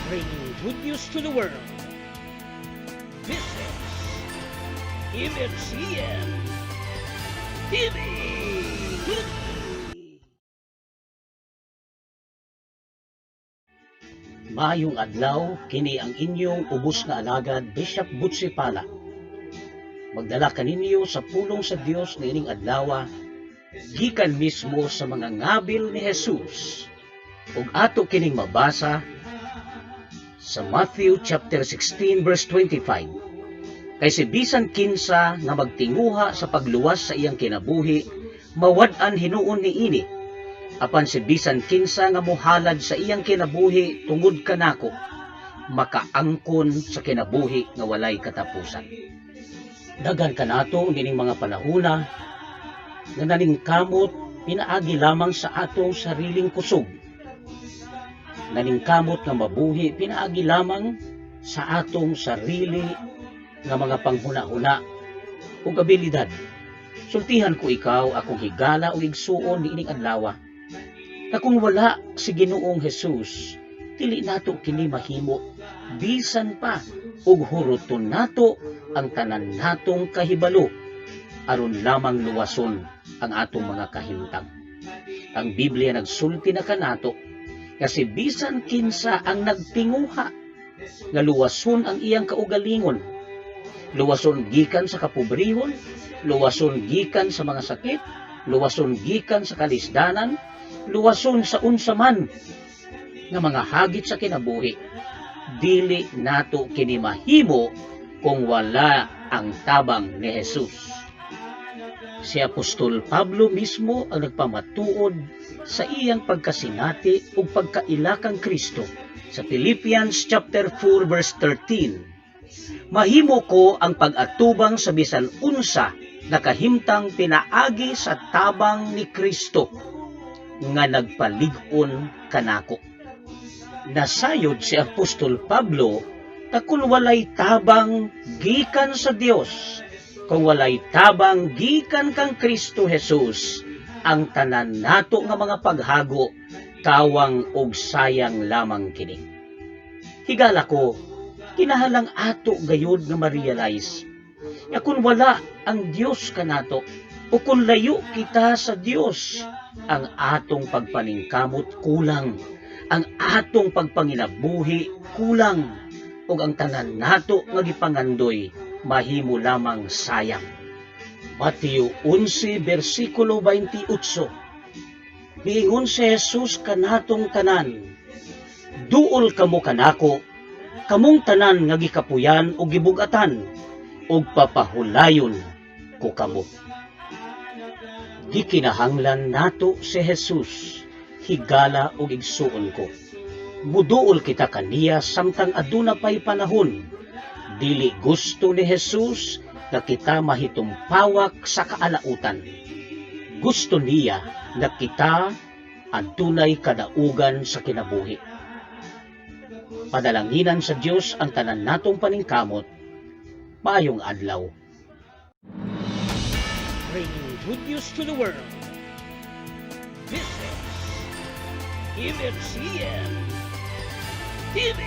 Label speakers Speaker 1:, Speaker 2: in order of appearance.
Speaker 1: Bringing good news to the world. This is MNCN TV. Maayong adlaw, kini ang inyong ubos nga alagad, Bishop Butsi Pala. Magdala kaninyo sa pulong sa Dios niining adlawa gikan mismo sa mga ngabil ni Jesus. Ug ato kining mabasa sa Matthew chapter 16 verse 25. Kay si bisan kinsa nga magtinguha sa pagluwas sa iyang kinabuhi, mawad-an hinuon niini. Apan si bisan kinsa nga mohalad sa iyang kinabuhi tungod kanako, makaangkon sa kinabuhi nga walay katapusan. Daghan kanato nining mga panahona nga naningkamot pinaagi lamang sa atong sariling kusog. Naningkamot nga mabuhi pinaagi lamang sa atong sarili nga mga panghuna-huna ug abilidad. Sultihan ko ikaw, akong higala o igsuon, niining adlawa, na kung wala si Ginoong Jesus, dili nato kini mahimo bisan pa ug huruton nato ang tanan natong kahibalo aron lamang luwason ang atong mga kahimtang. Ang Biblia nagsulti na kanato kasi bisan kinsa ang nagtinguha nga luwason ang iyang kaugalingon, luwason gikan sa kapobrehon, luwason gikan sa mga sakit, luwason gikan sa kalisdanan, luwason sa unsa man nga mga hagit sa kinabuhi, dili nato kini mahimo kung wala ang tabang ni Jesus. Si Apostol Pablo mismo ang nagpamatuod sa iyang pagkasinati ug pagkaila kang Kristo sa Philippians chapter 4 verse 13. Mahimo ko ang pag-atubang sa bisan unsa nga kahimtang pinaagi sa tabang ni Kristo nga nagpalig-on kanako. Nasayod si Apostol Pablo na kung walay tabang gikan sa Dios, kung walay tabang gikan kang Kristo Jesus, ang tanan nato nga mga paghago kawang og sayang lamang kini. Higala ko, kinahanglang ato gayud nga ma-realize nga kung wala ang Dios kanato o kung layo kita sa Dios, ang atong pagpaningkamot kulang, ang atong pagpanginabuhi kulang, ug ang tanan nato nga gipangandoy mahimo lamang sayang. Mateo 11 bersikulo 28. Niingon si Jesus kanatong tanan, "Duol kamo kanako, kamong tanan nga gikapuyan o gibugatan, ug papahulayon ko kamo." Gikinahanglan nato si Jesus, higala ug igsuon ko. Muduol kita kaniya samtang aduna pay panahon. Dili gusto ni Jesus nga kita mahitumpawak sa kaalautan. Gusto niya nga kita adunay kadaugan sa kinabuhi. Padalanginan sa Dios ang tanan natong paningkamot. Maayong adlaw.
Speaker 2: Bringing good news to the world. This is MNCN TV.